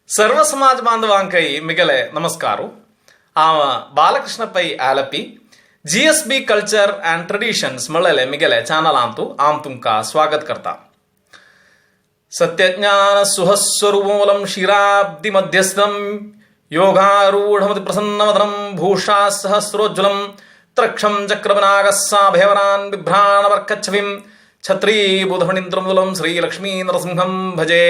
सर्व समाज बांधवांकय मिगले नमस्कार. आव Balakrishna Pai Alleppey GSB culture and traditions म्हळ्ळेले मिगेले चॅनलांतु हांव तुमकां स्वागत करता. सत्यज्ञान सुहस्वरूपमूलं क्षीराब्धिमध्यस्थं योगारूढमति प्रसन्नवदनं भूषा सहस्रोज्ज्वलं त्रक्षं चक्रपनागस्साभयवरान् बिभ्राणवर्कच्छविं छत्रीबुधफणीन्द्रमूलं श्रीलक्ष्मीनरसिंहं भजे.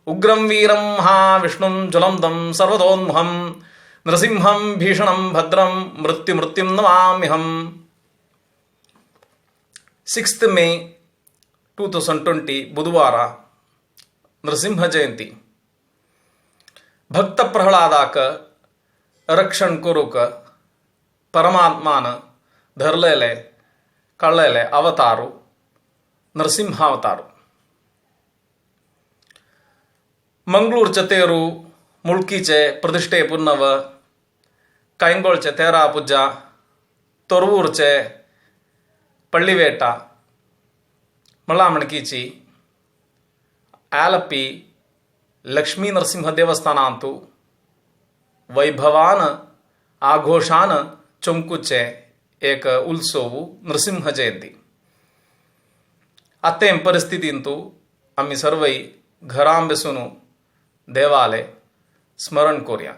उग्रं वीरं महाविष्णुं ज्वलन्तं सर्वतोन्मुखं नृसिंहं भीषणं भद्रं मृत्युमृत्युं नमाम्यहम्. 6 May 2020 ಬುಧವಾರ ನೃಸಿಂಹ ಜಯಂತಿ. भक्त प्रहलादाक रक्षण करूंक परमात्मान धरलेले कळ्ळेले अवतारू नृसिंहावतारू. मंगळूरचे तेरू, मुळकीचे प्रतिष्ठे पुन्नव, कायंगोळचे तेरा पुज्जा, तोरवूरचे पಳ್ಳಿವೇಟ, मळामणकीची आलप्पी लक्ष्मी नरसिंह देवस्थानांतु वैभवान आघोषान चೊಂಕುಚೆ एक उत्सव नृसिंह जयंती. आतां परिस्थितींतु आमी सर्वय घरां बसून देवाले स्मरण करुया.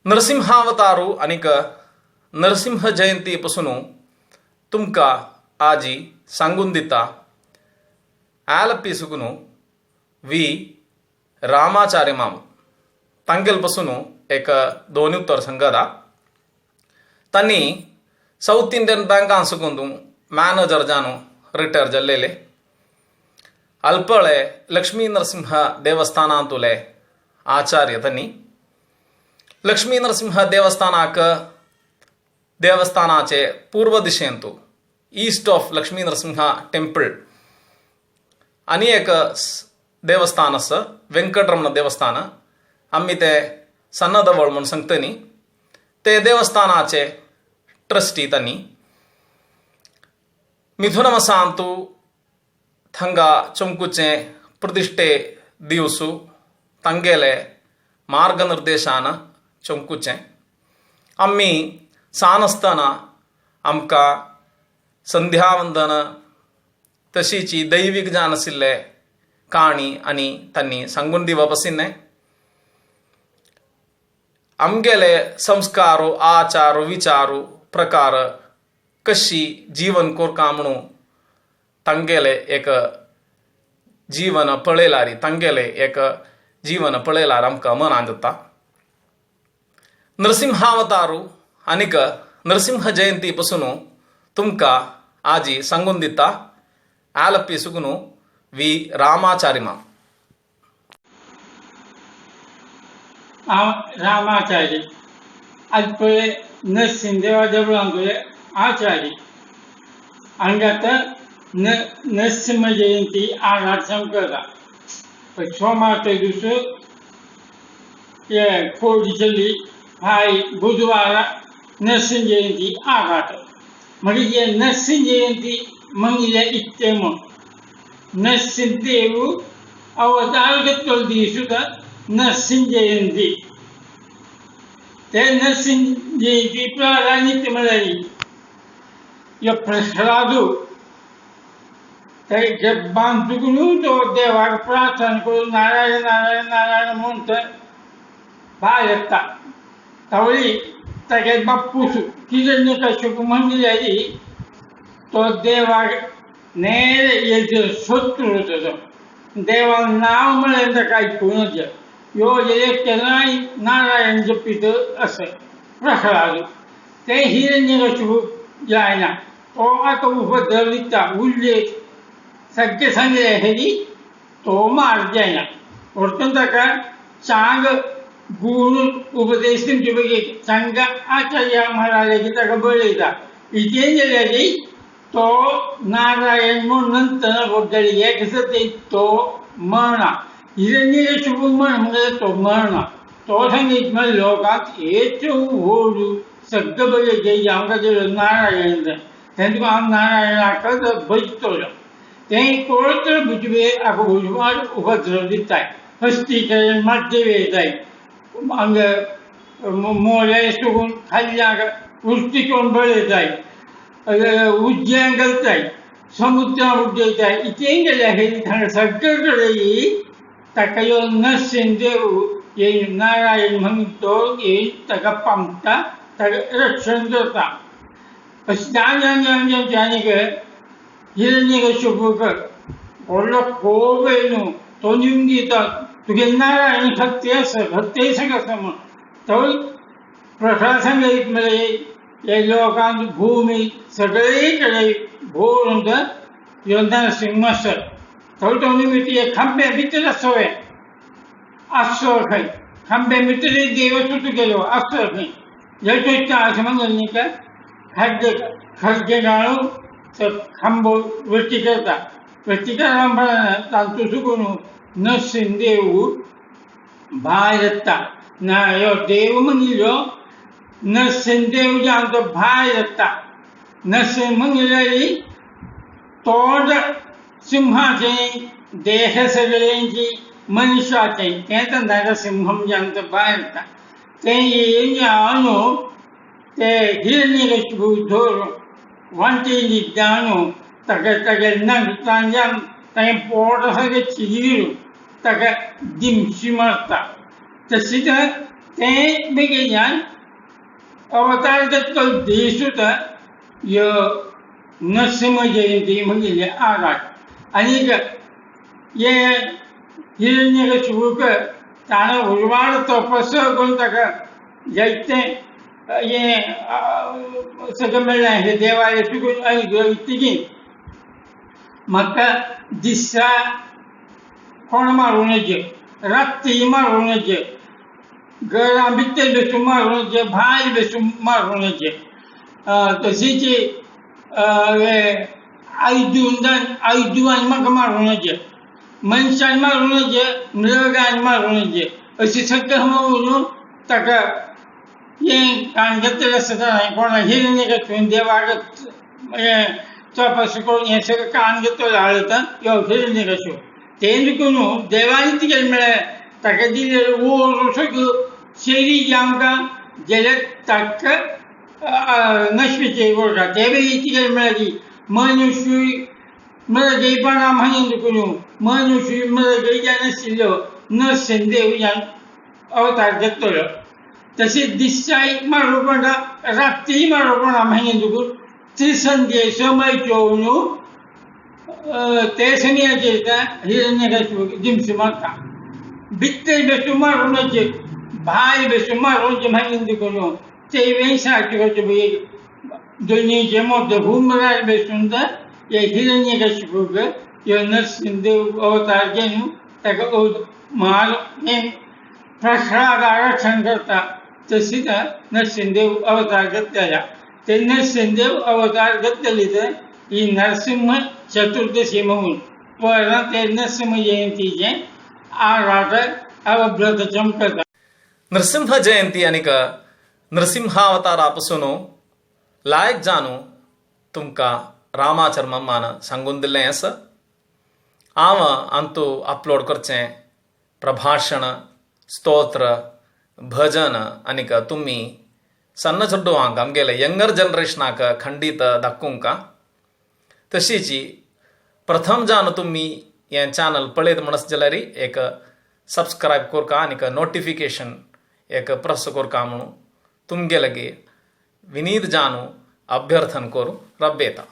नरसिंहावतारू आनीक नरसिंह जयंती पसून तुमकां आजी सांगून दिता आलप्पी सुकून वी रामाचार्य माम तांगेल पसून एक दोन उत्तर सांगता. तांणी साऊथ इंडियन बँकान सुकून मॅनेजर जावन रिटायर जाल्लेले. अल्पळे लक्ष्मी नरसिंह देवस्थानांतुले आचार्य. तांणी लक्ष्मी नरसिंह देवस्थानाक देवस्थानाचे पूर्व दिशेंतु east of Lakshmi Narasimha temple आनी एक देवस्थान आसा, वेंकटरमण देवस्थान. आमी ते सन्नदवळ म्हूण सांगता न्ही, ते देवस्थानाचे ट्रस्टी तांणी. मिथुन मासांतु थंगा चमकुचे प्रतिष्ठे दिवसू तांगेले मार्गनिर्देशान चमकुचे. आमी सान आसतना आमकां संध्यावंदन तशीची दैवीक जाण आशिल्ले काणी आनी तांणी सांगून दिवप आशिल्लें. आमगेले संस्कार, आचार, विचार, प्रकार कशी जीवन कोरका म्हणून तांगेले एक जीवन पळयल्यार, तांगेले एक जीवन पळयल्यार आमकां मनान जाता. नरसिंहावतारू आनीक नरसिंह जयंती पसून तुमकां आजी सांगून दिता आलप्पी सुकून वी रामाचारी माम. हांव रामाचारी, आज पळय नरसिंह देवा देवळांतले आचारी. हांगा आतां नरसिंह जयंती आठ करता. सोमारच्या दिवस कोडी चल्ली हाय, बुधवारा नरसिंह जयंती आठ. म्हणजे नरसिंह जयंती मंगिल्या इत्ते म्हूण नरसिंह देव अवतार घेतलो दीस सुद्दां नरसिंह जयंती. ते नरसिंह जयंती प्राधान्य म्हळ्यार ह्यो प्रसादू ते बांदून तो देवाक प्रार्थना करून नारायण नारायण नारायण म्हूण ते भायर येता. तावळी तागे बाप्पूस किरण्यकश्यप म्हणल्यारी तो देवाक नेर येचे शत्रू तेजो. देवान नांव म्हळ्यार ताका आयकूनच ह्यो एक केन्नाय नारायण जपीत अशें प्रहलाद ते हिरण्यकश्यप जायना, तो आतां उपद्रव दिता उल्लेख सगळे सांगले हेरी तो मार जायना. वरतून ताका चांग गुरू उपदेश दिवचे पैकी चांग आचार्य महाराजाची ताका बळयता. इतलें जाल्यार तो नारायण म्हूण नंतर वगळी कसं ते तो मरणा हिरण्यकश्यप म्हण म्हणजे तो मरणा. तो सांगीत म्हण लोकांक हेच व्हड सगळें बरें जे आमकां नारायण तें तुका हांव नारायणाकच भजतलो. तें कोण तर भुजबे आतां भुजमार उपद्रव दिताय. हस्ती कडेन माड्डे वयताय हांगा मोले सुकून खाल्ल्याक उश्टी करून बळयताय उज्ज्यान घालताय समुद्रा उड्डयताय इतलें गेल्यार हांगा सगळे कडेन ताका यो नरसिंह देव हे नारायण म्हणून तो येवन ताका पामता ताका रक्षण करता. अशें जावन जावन जावन जावन आनीक हिरण्यकश्यपूक व्हडलो कोप येयलो तो दिवन दिता तुगे नारायण सत्य आसा सत्य सगळें आसा म्हूण तो प्रशासन एक म्हळ्यार हे लोकांक भूमी सगळे कडेन भोंवन ह्यो नरसिंह आसा तो तो निमित्त हे खांब्या भितर आसो हें आसचो खंय खांब्या भितर एक देव आसो तुगेलो आसचो खंय हे चोयता अशें म्हणून न्ही काय खड्डे खड्डे घालून तो खांबो वृश्टी करता वृश्टी करता तांतू सुकून नरसिंह देव भायर येता ना ह्यो देव म्हणिल्लो नरसिंह देव जावन तो भायर येता. नरसिंह म्हणिल्ले तोंड सिंहाचें देह सगळ्यांची मनशाचें तें तर नरसिंहम जावन तो भायर येता. तें येवन जावन ते हिरण्यकश्यपूक धरून वांटेली जावन ताका तागे नगतान तागें पोट सगळें चिरून ताका दिमशी मारता. तशीच तें बेगीन अवतार घेतलो देशूच ह्यो नरसिंह जयंती म्हणिल्ली आराट. आनीक हे हिरण्यकश्यपूक ताणें उजवाड तपस करून ताका जायतें हें सगळें मेळ्ळें हें देवाचें चुकून आनी तिगी म्हाका दिसा कोण मारूं नजे राती मारूं नजे घरा भितर बसून मारूं नजे भायर बसून मारूं नजे तशीच आयदून आयदुवान म्हाका मारूं नजे मनशान मारूं नजे मृगान मारूं नजे अशें सगळें म्हणून ताका हें काण घेतलें आसता कोणा हिरण्यकश्यपून देवाक हें तपास करून हें सगळें काण घेतलो हाडता यो हिरण्यकश्यप तें करून देवान कितें म्हळ्यार ताका दिलेलो ओर सगळो शरीर आमकां गेल्यार ताका नशपेचे उरता ते बी कितें म्हळ्यार मनुष्य मृगईपणा म्हणून करून मनुष्य मृगईच्यान आशिल्लो नरसिंह देव अवतार घेतलो. तशीच दिसाय मारूं पडटा राती मारूं पडटा मागीर तुका त्रिसंध्ये समय चोवन ते समयाचेर हिरण्यकश्यपूक दिमशी मारता. भितर बसून मारूं नजे भायर बसून मारूं नजे मागीर करून ते सारकें करचें दोनीचे मोटे हुमरार बसून हे हिरण्यकश्यपूक ह्यो नरसिंह देव अवतार घेवन ताका मार हें प्रसाद आरक्षण करता. तशीच नरसिंहदेव अवतार घेतलेला ते नरसिंहदेव अवतार घेतलेली तर ही नरसिंह चतुर्दशी म्हणून परत ते नरसिंह जयंतीचें आराट अवव्रत करता. नृसिंह जयंती आनीक नृसिंहावतारा पासून लायक जानू तुमकां रामाचर मम्मान सांगून दिल्लें आसा. हांव अंतू अपलोड करचें प्रभाशण स्तोत्र भजन आनीक तुमी सन्न चेडवांक आमगेले यंगर जनरेशनाक खंडीत दाखोवंक. तशीच प्रथम जावन तुमी हें चॅनल पळयत म्हणस जाल्यार एक सबस्क्रायब करका आनीक नोटिफिकेशन एक प्रेस करका म्हणून तुमगे लागीं विनीत जानू अभ्यर्थन करूं रब्बेता.